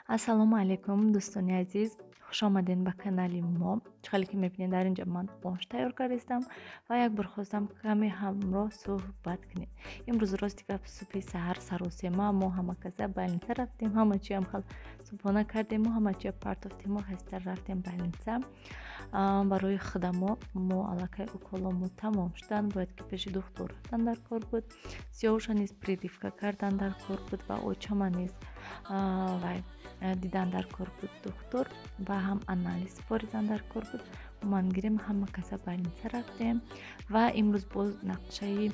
Ассалому алайкум, дӯстони азиз, хуш омадед ба канали мо. Чӣ хеле ки мебинед, дар инҷа ман ош тайёр кардастам ва як бор хостам каме ҳамроҳ суҳбат кунем. Имрӯз рости гап субҳи саҳар саросема мо ҳама каса больница рафтем, ҳама чиам хел субҳона кардему, ҳама чия партофтему, хаста рафтем больница. Барои худамо мо аллакай уколомо тамом шудан, бояд ки пеши духтур рафтан дар кор буд. Сиёвуша низ прививка кардан дар кор буд ва очама низ вай дидан дар кор буд духтур ва ҳам анализ супоридан дар кор буд. Ман гирем ҳама каса больница рафтем ва имрӯз боз нақшаи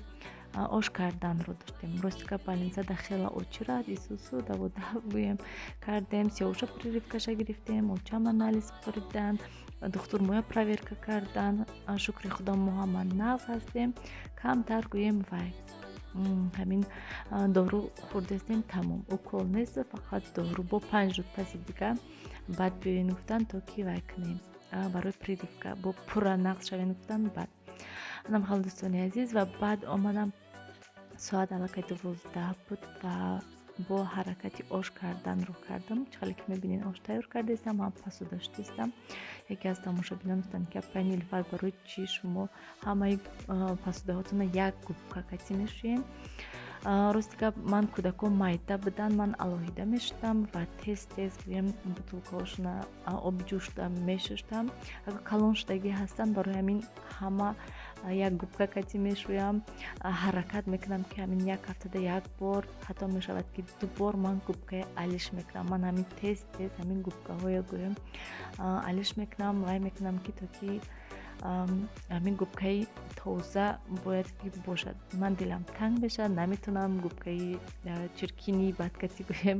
ош карданро доштем. Рости гап больница да хела очирад исусу даводав гӯем кардем, сиёвуша прививкаша гирифтем, очам анализ супоридан, духтур моя проверка кардан. Шукри худо мо ҳама нағз ҳастем, камтар гӯем вай ҳамин дору хӯрдастем, тамом, укол нест, фақат дору. Бо 5 рӯз паси дига баъд биёен гуфтан, то ки вай кунем барои прививка, бо пурра нағз шавем гуфтан. Баъд анам хел дӯстони азиз, ва баъд омадам, соат аллакай 12 буд ва бо ҳаракати ош карданро кардам. Чӣ хеле ки мебинед, ош тайёр кардастам, ҳам пасуда шудистам. Яке аз тамошобинон гуфтанд, ки апай Нилуфар, барои чӣ шумо ҳамаи пасудаҳотонро як губка катӣ мешӯем? Рости гап ман кӯдакон майда буданд, ман алоҳида мешудам ва тез тез гӯем бутулкаҳошона оби ҷӯшда мешуштам. Агар калон шудагӣ ҳастанд, барои ҳамин ҳама як губка катӣ мешӯям. Ҳаракат мекунам, ки ҳамин як ҳафтада як бор, ҳатто мешавад ки 2 бор ман губкаи алиш мекунам. Ман ҳамин тез тез ҳамин губкаҳоя гӯем алиш мекунам, вай мекунам, ки то ки ҳамин губкаи тоза бояд ки бошад. Ман дилам танг мешавад, наметавонам губкаи чиркини бадкатӣ гӯем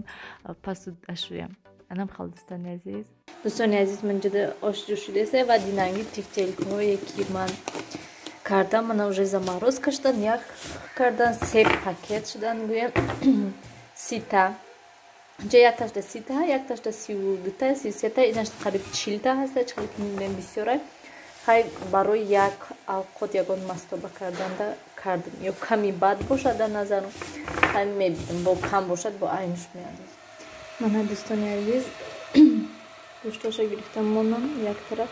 пасуда шӯям. Анам хел дӯстони азиз. Дӯстони азиз, ман ҷуда ош ҷӯшидаста ва динанги тифтелкҳое ки ман кардам, мана уже заморозка шудан, ях кардан, 3 пакет шудан гӯем, 30-та. Инҷа якташда 30-та, якташда 32-та, 33-та, инашда қариб 40-та ҳаста, чӣ хеле ки мебинем бисёра. Хай барои як авқот ягон мастоба карданда кардам. Ё ками бад бошад дар назарам, хай мебинам, бо кам бошад, бо айнш меандозам. Мана дӯстони азиз, гӯштоша гирифтам, монам як тараф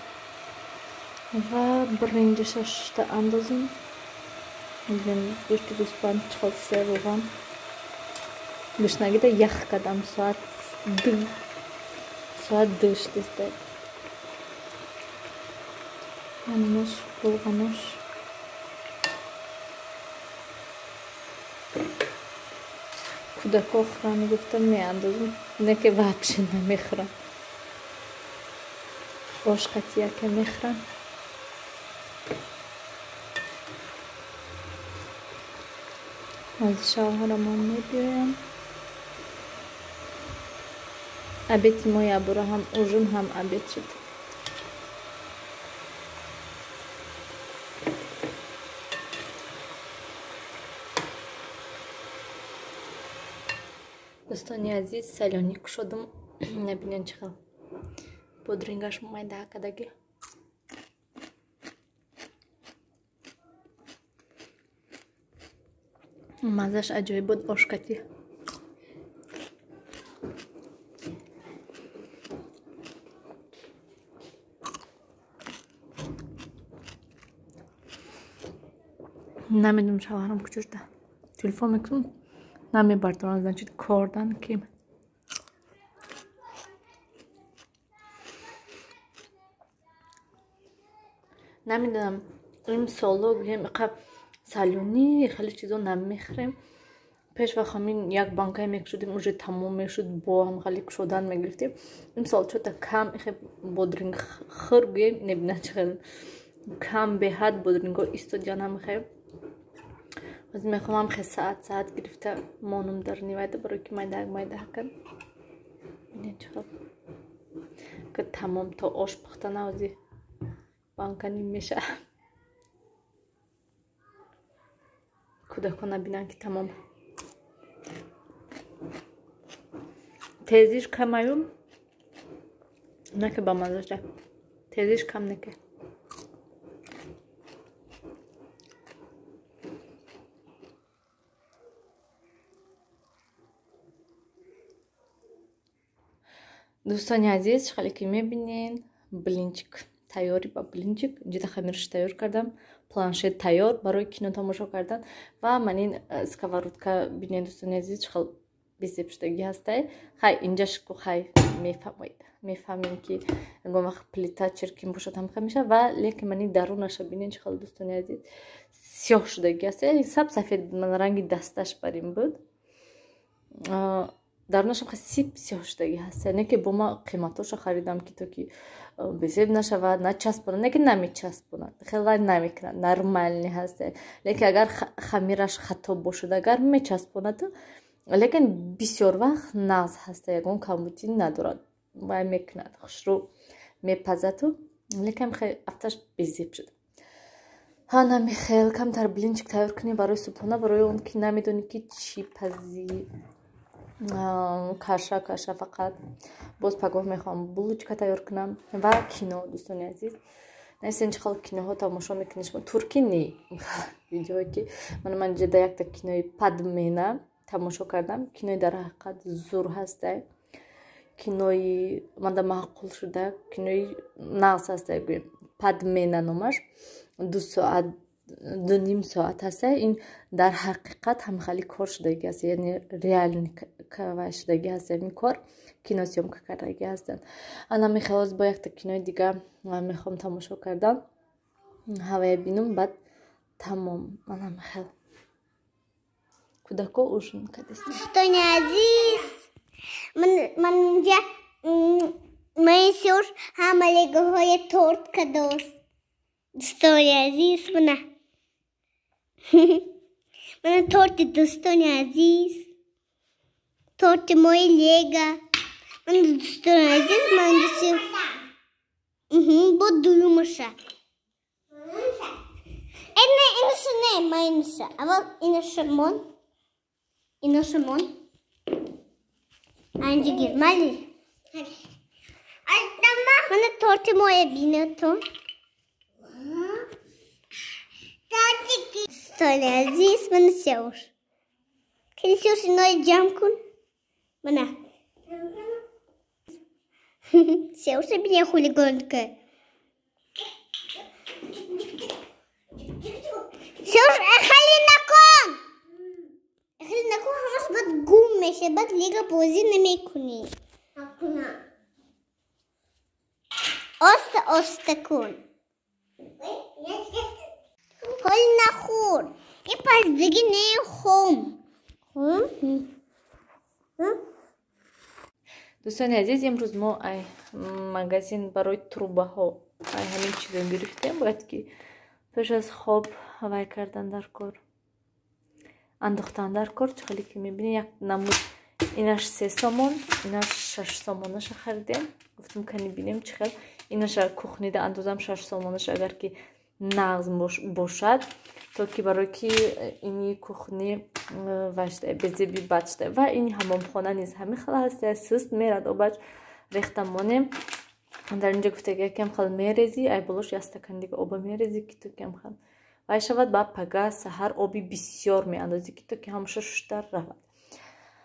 ва биринҷаша шушта андозам. Мебинем гӯшти гӯсфанд чӣ хел серован. Гӯшнагида ях кардам, соат 2 шудиста. Манаш булғанош. Кӯдако хӯран гуфтам, меандозам, не ки вообще намехӯрам. Ош қатӣ яке мехӯрам. Аз шавҳарамон мебиёям. Обеди мо якбора ҳам ужин ҳам обед шуд. Дӯстони азиз, салёнӣ кушодам. Набинед чӣ хел пудрингаш майда кардагӣ. Маззаш аҷоиб буд, ошкатӣ. Намедонам шавҳарам куҷо шуда. Телефон мекунам, намебардорам, значит кордан ки. Намедонам, имсоло гӯем иқа салёнӣ хеле чизо намехӯрем. Пеш вақт ҳамин як банкае мекушодем, уже тамом мешуд, бо ҳам хеле кушодан мегирифтем. Имсол чота кам ихе бодринг хӯр гӯем, небинад чӣ хел кам беҳад бодринго истодиан ҳам хе. Ҳозир мехоҳам хе саат саат гирифта монум дар нивайда, барои ки майдаак майдаак кан. Бинед чӣ хел ки тамом то ош пухта навози банка ним мешавад. Кӯдакон набинанд ки тамом. Тезиш камаю, не ки ба маззаша, тезиш кам неке. Дӯстони азиз, чӣ хеле ки мебинен, блинчик тайёри ба блинчик. Инҷода хамираш тайёр кардам, планшет тайёр барои кино тамошо кардан ва ман ин сковородка бинед, дӯстони азиз, чӣ хел безеб шудагӣ ҳастай. Хай, инҷаш ку, хай, мефаҳмоед, мефаҳмем, ки ягон вақт плита чиркин бошад, ҳамха мешавад. Ва лекин ман ин дарунаша бинед, чӣ хел, дӯстони азиз, сиёҳ шудагӣ аст, саб сафед ман ранги дасташ бар ин буд. Дарунашам хеле сип сиёҳ шудагӣ ҳаст. Не ки бо ма қиматоша харидам, ки то ки безеб нашавад, начаспонад, не ки намечаспонад, хеле намекунад, нормальный ҳаст. Лекин агар хамираш хато бошад, агар мечаспонад, лекин бисёр вақт нағз ҳаста, ягон камбудӣ надорад, вай мекунад, хушрӯ мепазаду, лекин хеле афташ безеб шуд. Ҳана михел камтар блинчик тайёр кунӣ барои субҳона, барои он ки намедонӣ, ки чӣ пазӣ, каша каша фақат. Боз пагоҳ мехоҳам булочка тайёр кунам ва кино. Дӯстони азиз, нестен, чӣ хел киноҳо тамошо мекунед шумо? Туркӣ не, видеое ки ман ҷеда якта кинои «Подмена» тамошо кардам. Кинои дар ҳақиқат зур ҳастай, кинои манда маъқул шуда, кинои нағз ҳастай, гӯем. «Подмена» номаш, 2 соат, 2,5 соат ҳастай. Ин дар ҳақиқат ҳамхали кор шудагӣ аст, яъне реальный шудагӣ ҳаст ин кор, кино съёмка кардагӣ ҳастанд. Ана мехоҳам бо якта кинои дига мехоҳам тамошо кардан, ҳавая бинум, баъд тамом. Ана мехел кӯдако ужин кардастанд. Дӯстони азиз, ман инҷа мои ҳама легоҳои торт кадост. Дӯстони азиз, мана торти, дӯстони азиз, торти мои лего. Мана, дӯстони азиз, ман бо дуюмаша. Не, инаша не, ма инаша. Аввал инаша мон. Инаша мон. Анҷа гир, майли. Мана торти моя бинатон. Дӯстони азиз, мана сеуш. Кани, сеуш, инои ҷамъ кун. Мана. Сеуша бине, хулиганка. Сеуш, хеле накун. Хеле накун, ҳамаш баъд гум мешавад, баъд лего бозӣ намекунӣ. Оста оста кун. Ҳоли нахӯр. Ин паздагӣ не, хом. Хом? Дӯстони азиз, имрӯз мо ай магазин барои трубаҳо ай ҳамин чизо гирифтем. Бояд ки пеш аз хоб вай кардан дар кор, андохтан дар кор. Чӣ хеле ки мебинӣ, як намуд инаш 3 сомон, инаш 6 сомонаша харидем. Гуфтем, кани бинем, чӣ хел инаша кухнида андозам, 6 сомонаша, агар ки нағз бошад, то ки барои ки ини кухни вай шуда, безеби бад шуда. Ва ини ҳамомхона низ ҳамин хел ҳаст, суст мерад, обаш рехта монем. Дар инҷа гуфтага, кам хел мерезӣ, ай болош як стакан дига оба мерезӣ, ки то кам хел вай шавад. Ба пага саҳар оби бисёр меандозӣ, ки то ки ҳамаша шушта равад.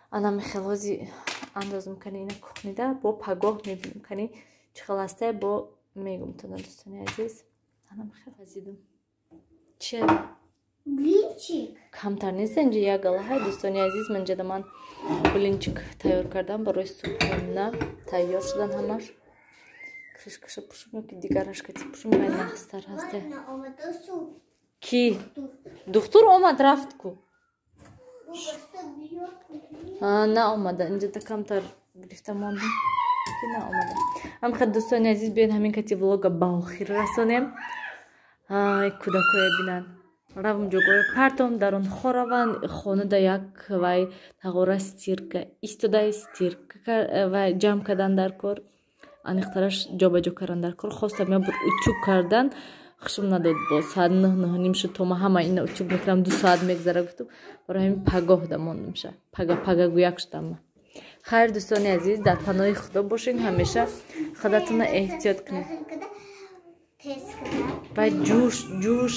Ана мехелози андозм, кани ина кухнида бо пагоҳ мебинем, кани чӣ хел ҳастай, бо мегум тона. Дӯстони азиз, ана мехел пазидум. Чи? Блинчик. Камтар нест, инҷа як галаҳай. Дӯстони азиз, ман ҷада ман блинчик тайёр кардам барои субҳона. Тайёр шудан ҳамаш. Крышкаша пушум ё ки дигараш кати пушум, вай нағзтар ҳасте. Ки духтур омад, рафт ку, наомада. Инҷада камтар гирифта мондем, ки наомада. Ҳамхел, дӯстони азиз, биёед, ҳамин кати влога ба охир расонем. Кӯдакоя бинанд, равм ҷогоя партом, дар онҳо раванд. Хонада як вай тағора стирка истода, стирка вай ҷамъ кардан дар кор, аниқтараш ҷобаҷо кардан дар кор. Хостам я бур утюг кардан, хушм надод. Бо соат 9, 9:30 шуд, то ма ҳама ина утюг мекунам, 2 соат мегзара, гуфтум. Барои ҳамин пагоҳ да мондумша, пага пага гӯяк шудам. Хайр, дӯстони азиз, дар паноҳи Худо бошед, ҳамеша худатонро эҳтиёт кунед. Ва ҷӯш ҷӯш.